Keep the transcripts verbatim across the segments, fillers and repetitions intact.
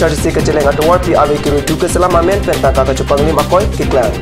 Risi kacheleng atovarpi ave kerui thu keselam amen pen tangka kachepanglim akoi keklang.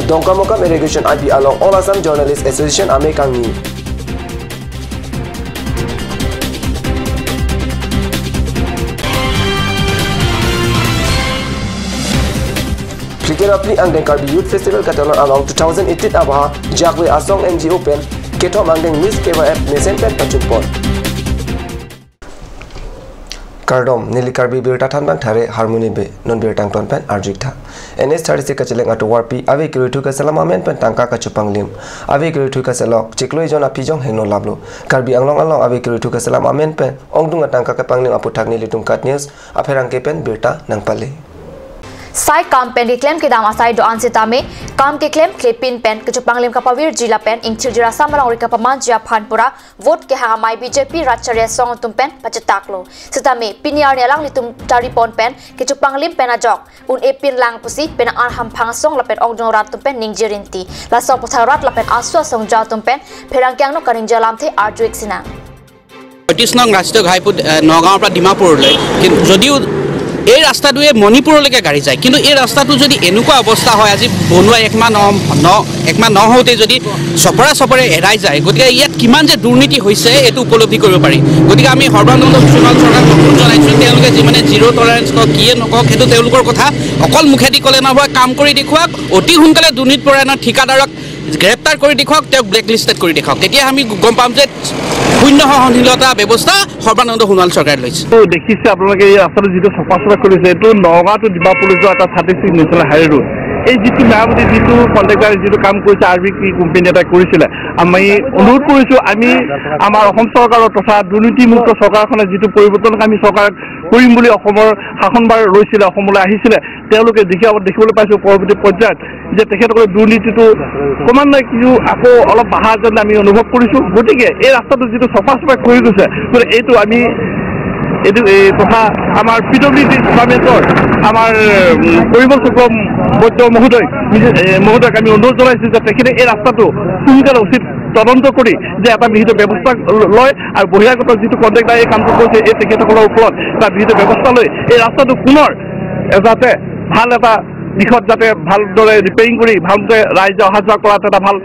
Dongkamukam Irrigation I B along All Assam Journalist Association amei kangni. Phlikep ra phli angdeng Karbi Youth Festival Katalon along two thousand eighteen abaha Jakve Asong N G O pen kethom angdeng Miss K Y F mesen pen pachunpon. Kardom, neli Karbi birta thanbang Thare Harmony Bey, non birta angton pen arju-ik tha. N H thirty-six kacheleng atovarpi ave kerui thu keselam amen pen tangka kachepanglim. Ave kerui thu keselok chiklo ejon aphi jong hingno laplo. Karbi Anglong along ave kerui thu keselam amen pen ongdung atangka kepanglim aputhak nelitum KAT News apherangke pen birta nangpale. Sai kam pen keklem kedam asai do-an sitame, kam keklemkle pin pen kachepanglim kapavirji lapen ingthirji ra samalongri kapamanji aphan pura vote kehang amei B J P rat chari asong atum pen pachetaklo. Sitame pini arni alanglitum taripon pen kachepanglim pen ajok un-e pinlang pusi penang arham phang asong lapen ongdung rat atum pen ningje rinti. Laso aputhak rat lapen aso asong ja atum pen pherangke angno kaningje alamthe arju-ik sinang. পঁয়ত্ৰিশ নং ৰাষ্ট্ৰীয় ঘাইপথ, এ, নগাঁৱৰ পৰা ডিমাপুৰলৈ, কিন্তু যদিও এই ৰাস্তাটোৱে মণিপুৰলৈকে গাড়ী যায়, কিন্তু এই ৰাস্তাটো যদি এনেকুৱা অৱস্থা হয়, আজি বনোৱা এক মাহ ন, ন, এক মাহ ন হওঁতেই যদি চপৰা চপৰে এৰাই যায়, গতিকে ইয়াত কিমান যে দুৰ্নীতি হৈছে, এইটো উপলব্ধি কৰিব পাৰি। গতিকে আমি সৰ্বানন্দ সোণোৱাল চৰকাৰক অনুৰোধ জনাইছোঁ, তেওঁলোকে যিমানে জিৰ' টলাৰেঞ্চ কওক, কিয়ে নকওক, সেইটো তেওঁলোকৰ কথা। অকল মুখেদি ক'লে নহ'ব, কাম কৰি দেখুৱাওক। অতি সোনকালে দুৰ্নীতিপৰায়ণৰ ঠিকাদাৰক গ্ৰেপ্তাৰ কৰি দেখুৱাওক, তেওঁক ব্লেক লিষ্টেড কৰি দেখুৱাওক। তেতিয়া আমি গম পাম যে শূন্য সহনশীলতা ব্যৱস্থা সৰ্বানন্দ সোণোৱাল চৰকাৰে লৈছে। তো দেখিছে আপোনালোকে এই ৰাস্তাটো যিটো চফা চফা কৰিছে, এইটো নগাঁও টু ডিমাপুৰলৈ যোৱা এটা thirty six national highway road. এই যিটো মেৰামতি, যিটো কণ্ট্ৰেক্টাৰে যিটো কাম কৰিছে, আৰ বি পি কোম্পানী এটাই কৰিছিলে, আমি অনুৰোধ কৰিছোঁ, আমি আমাৰ অসম চৰকাৰৰ তথা দুৰ্নীতিমুক্ত চৰকাৰখনে যিটো পৰিৱৰ্তনকামী চৰকাৰ কৰিম বুলি অসমৰ শাসনভাৰ লৈছিলে, অসমলৈ আহিছিলে, তেওঁলোকে দেখি-, দেখিবলৈ পাইছোঁ পৰৱৰ্তী পৰ্যায়ত যে তেখেতসকলে দুৰ্নীতিটো ক্ৰমান্বয়ে কিছু আকৌ অলপ বাঢ়া যেন আমি অনুভৱ কৰিছোঁ। গতিকে এই ৰাস্তাটো যিটো চফা চফা কৰি গৈছে, গতিকে এইটো আমি এইটো এই তথা আমাৰ পি ডব্লিউ ডি ডিপাৰ্টমেণ্টৰ আমাৰ, উম, পৰিমল শুক্লবৈদ্য মহোদয়, এ, মহোদয়ক আমি অনুৰোধ জনাইছোঁ যে তেখেতে এই ৰাস্তাটো সোনকালে উচিত তদন্ত কৰি যে এটা বিহিত ব্যৱস্থা ল-, লয় আৰু বহিৰাগত যিটো কণ্ট্ৰেক্টাৰ এই কামটো কৰিছে, এই তেখেতসকলৰ ওপৰত এটা বিহিত ব্যৱস্থা লৈ এই ৰাস্তাটো পুনৰ যাতে ভাল এটা দিশত যাতে ভালদৰে ৰিপেয়াৰিং কৰি ভালদৰে ৰাইজে অহা যোৱা কৰাত এটা ভাল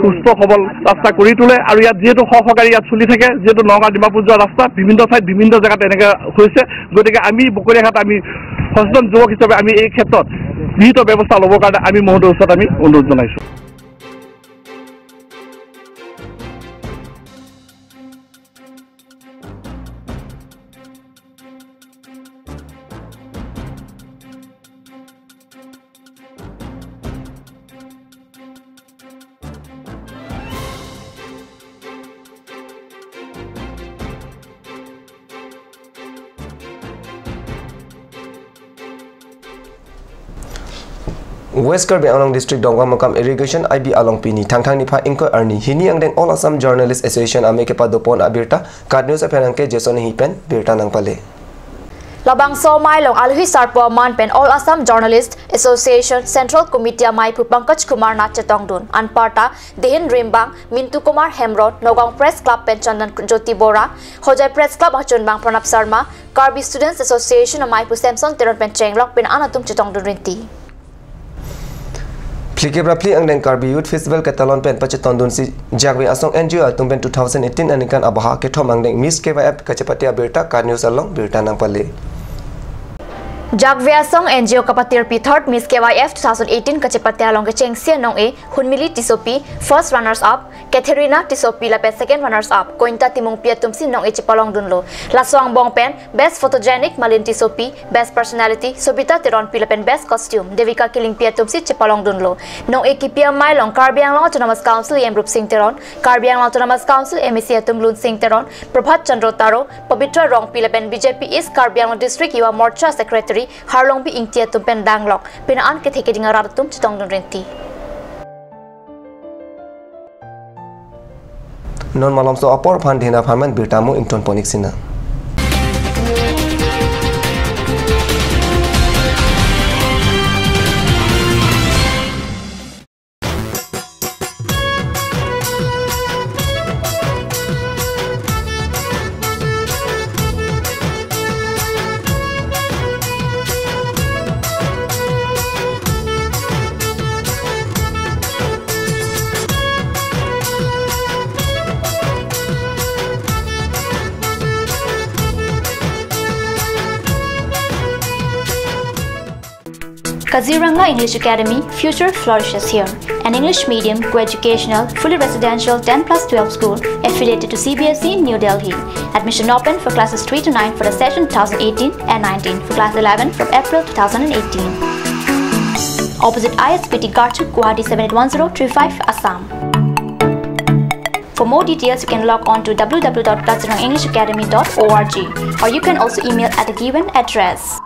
সুস্থ সবল ৰাস্তা কৰি তোলে। আৰু ইয়াত যিহেতু শ শ গাড়ী ইয়াত চলি থাকে, যিহেতু নগাঁও ডিমাপুৰ যোৱা ৰাস্তা বিভিন্ন ঠাইত বিভিন্ন জেগাত এনেকে হৈছে, গতিকে আমি বকৰিয়াঘাট আমি সচেতন যুৱক হিচাপে আমি এই ক্ষেত্ৰত বিহিত ব্যৱস্থা ল'বৰ কাৰণে আমি মহোদয়ৰ ওচৰত আমি অনুৰোধ জনাইছোঁ। West Karbi Anglong District Dongkamukam Irrigation I B along pini Thangthang niphai ingkoi arni hini angdeng All Assam Journalist Association amei kepadopon abirta KAT News apherangke Jason Enghi pen birta nangpale. Labangso amei along alohi sarpo aman pen All Assam Journalist Association Central Committee ameiphu Pankaj Kumar Nath chetongdun. Anparta Dehin Rimbang, Mintu Kumar Hemron, Nagaon Press Club pen Chandan Jyoti Bora, Hojai Press Club achunbang Pranab Sharma, Karbi Students Association ameiphu Samson Teron pen chenglok pini an atum chetongdun rinti. Phlikep ra phli angdeng Karbi Youth Festival Katalon pen pachetongdunsi Jakve Asong N G O atum pen two thousand eighteen aningkan abaha kethom angdeng Miss K Y F kachepate abirta KAT News along birta nangpale. Jakve Asong N G O kapatirpi third Miss K Y F two thousand eighteen kachepate along kechengsi anong-e Hunmili Tissopi, first runners up, Catherina Tissopi lapen second runners up, Kointa Timungpi atumsi nong-e chepalongdunlo. Laso angbong pen Best Photogenic Malin Tissopi, Best Personality Sobita Teronpi lapen Best Costume Devika Killingpi atumsi chepalongdunlo. Nong-e kipi amei along Karbi Anglong Autonomous Council E M Rupsing Teron, Karbi Anglong Autonomous Council M A C atum Lunsing Teron, Prabhat Chandra Taro, Pabitra Rongpi lapen B J P East Karbi Anglong District Yuva Morcha Secretary Harlongbi Ingti atum pen danglok pini an kethe keding arat atum chetongdun rinti. Non malomso apor aphan dina aphan pen birta mo ingtonpon-ik sinang. Kaziranga English Academy, future flourishes here. An English medium, co-educational, fully residential ten plus twelve school affiliated to C B S E New Delhi. Admission open for classes three to nine for the session two thousand eighteen and nineteen, for class eleven from April two thousand eighteen. Opposite I S B T Garchuk, Guwahati seven eight one zero three five, Assam. For more details, you can log on to W W W dot kaziranga english academy dot org, or you can also email at the given address.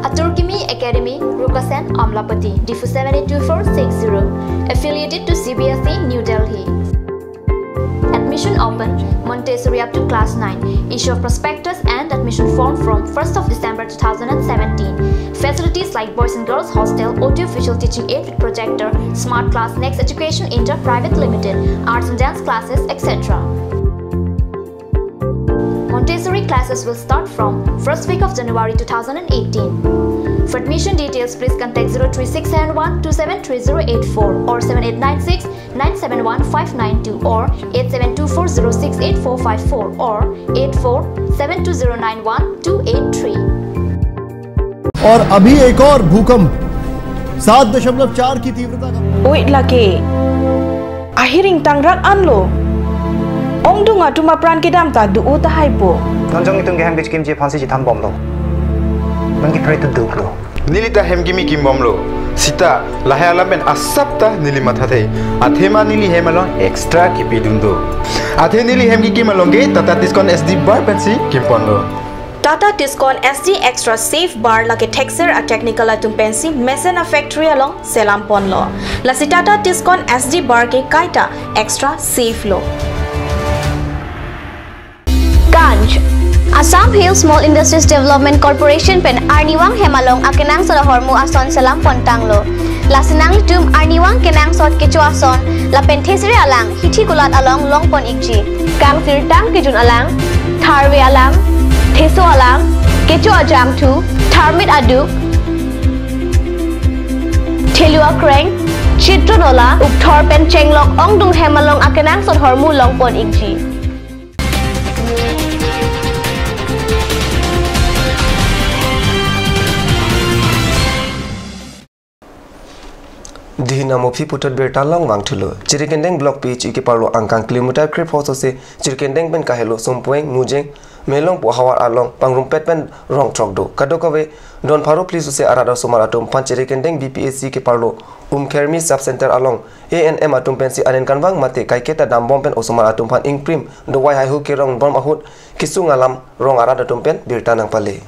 Atur Kimi Academy, Rukasen, Amlapati, Diphu seven eight two four six zero. Affiliated to C B S E New Delhi. Admission open, Montessori up to class nine. Issue of prospectus and admission form from first of December two thousand seventeen. Facilities like boys and girls hostel, audio visual teaching aid with projector, smart class, Next Education India Private Limited, arts and dance classes, et cetera. Montessori classes will start from first week of January two thousand eighteen. For admission details, please contact zero three six seven one two seven three zero eight four or seven eight nine six nine seven one five nine two or eight seven two four zero six eight four five four or eight four seven two zero nine one two eight three. और अभी एक और भूकंप सात दशमलव चार की तीव्रता का Oi lake. Ahiring tangrak anlo. Ongdung atum apran kedam ta do-o tahai po. Non jong itum ke hem kechikimji aphansi chethan bomlo. Non ke pray to do lo. Neli ta hem kimi kim bomlo. Sita lahai alam pen asap ta neli mathathe. Athema neli hem along extra kipidun do. Athe neli hem kikim along ke Tata Tiscon S D bar pensi kimponlo. Tata Tiscon S D Extra Safe Bar lake thekser a technical atum pensi mesen a factory along selam ponlo. Lasi Tata Tiscon S D Bar ke kaita extra safe lo. Ganj. Assam Hill Small Industries Development Corporation pen arnivang hem along akenangsot ahormu ason selam pontanglo. Lasi nanglitum arnivang kenangsot kecho ason lapen thesere alang hithi kulat along longpon ikji. Kangsirtang kejun alang, tharve alang, theso alang, kecho ajangthu, tharmit aduk, thelu akreng, chitron ola, ukthor pen chenglok ongdung hem along akenangsot ahormu longpon ikji. Dihin Amophi puthot birta long vangthulo. Chirikendeng Block P H E keparlo angkang kilometer krepho sose Chirikendeng pen kahelo Sompueng, Mujeng, Melong pu ahavar along pangrumpet pen rong throk do. Kadokave don pharo phli sose arat osomar atum aphan Chirikendeng B P H C keparlo Umkhermi Sub Center along A N M atum pensi anen kanvang mate kaiketa dambom pen osomar atum aphan ingprim dovai haihu kerong bom ahut kesung alam rong arat atum pen birta nangpale.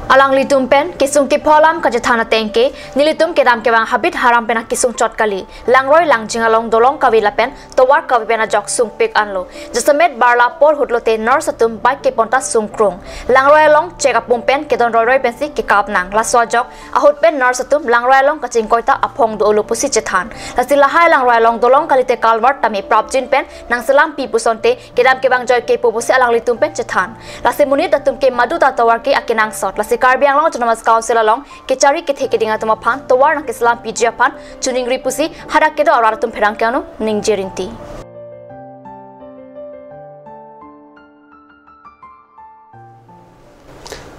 Alanglitum pen kesung kepho alam kachethan ateng ke, nelitum kedam kevang habit haram pen akesung chot kali, langroi langjing along dolong kave lapen tovar kave pen ajok sungpik anlo. Jasemet barla apor ahut lote nurse atum bike kepon ta sungkrung. Langroi along chek apum pen kedon roiroi pensi kekap nang. Laso ajok ahut pen nurse atum langroi along kachingkoi ta aphong do-olo pusi chethan. Lasi lahai langroi along dolong kalite culvert tame prapjin pen nangselam pi pusonte kedam kevang joike pu pusi alanglitum pen chethan. Lasi monit atum ke madu ta tovar ke akenangsot. Lasi Karbi Anglong Autonomous Council along kechari kethe keding atum aphan tovar nangkeselam piji aphan choningri pusi hadak kedo arat atum pherangke anung ningje rinti.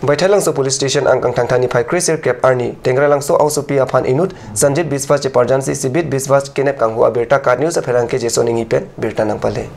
Baithalangso Police Station angkang Thangthang niphai kre sirkep arni Tengralangso aosopi aphan inut Sanjit Biswas cheparjan si Sibit Biswas kenep kanghu abirta KAT News apherangke Jason Enghi pen birta nangpale.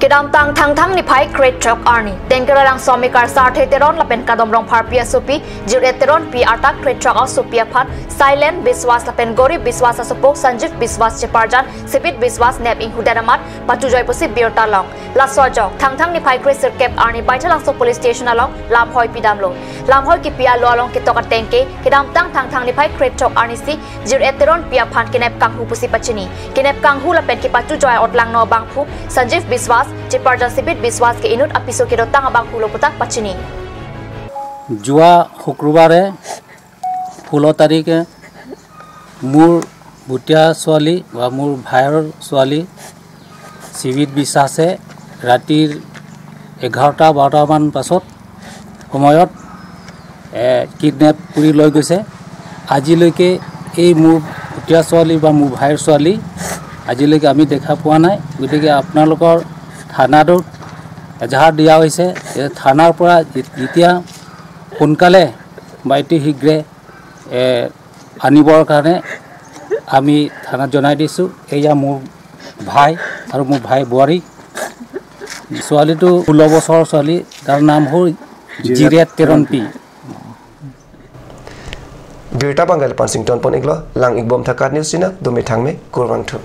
Kedamtang Thangthang niphai krethrok arni Tengralangso amekar Sarthe Teron lapen Kadom Rongpharpi asopi Jireh Teronpi arta krethrok aosopi aphan Silent Biswas lapen Gorib Biswas asopo Sanjit Biswas cheparjan Sibit Biswas nep inghudet amat pachujoi pusi birta long. Laso ajok Thangthang niphai kre sirkep arni Baithalangso Police Station along lamhoi pidamlo. Lamhoi kipi alo along ketok atengke kedamtang Thangthang niphai krethrok arni si Jireh Teronpi aphan kenep kanghu pusi pachini. Kenep kanghu lapen kepachujoi otlang no abangphu Sanjit Biswas cheparjan Sibit Biswas ke inut apiso kedotang abangphu lo puta pachini. যোৱা শুক্ৰবাৰে ষোল্ল তাৰিখে মোৰ ভুটীয়া ছোৱালী বা মোৰ ভাইৰ ছোৱালী চিবিত বিশ্বাসে ৰাতিৰ এঘাৰটা বাৰটামান পাছত সময়ত কিডনেপ কৰি লৈ গৈছে। আজিলৈকে এই মোৰ ভুটীয়া ছোৱালী বা মোৰ ভাইৰ ছোৱালী আজিলৈকে আমি দেখা পোৱা নাই। গতিকে আপোনালোকৰ থানাটোত এজাহাৰ দিয়া হৈছে যে থানাৰ পৰা যে- যেতিয়া সোনকালে বা অতি শীঘ্ৰে এ, আনিবৰ কাৰণে আমি থানাত জনাই দিছোঁ। এয়া মোৰ ভাই আৰু মোৰ ভাই বোৱাৰী। ছোৱালীটো ষোল্ল বছৰৰ ছোৱালী, তাৰ নাম হ'ল জিৰেট তেৰণপি। Birta banggal pansing tonpon iklo, lang ikbom tha KAT News channel, dome thangme, kurvangthu.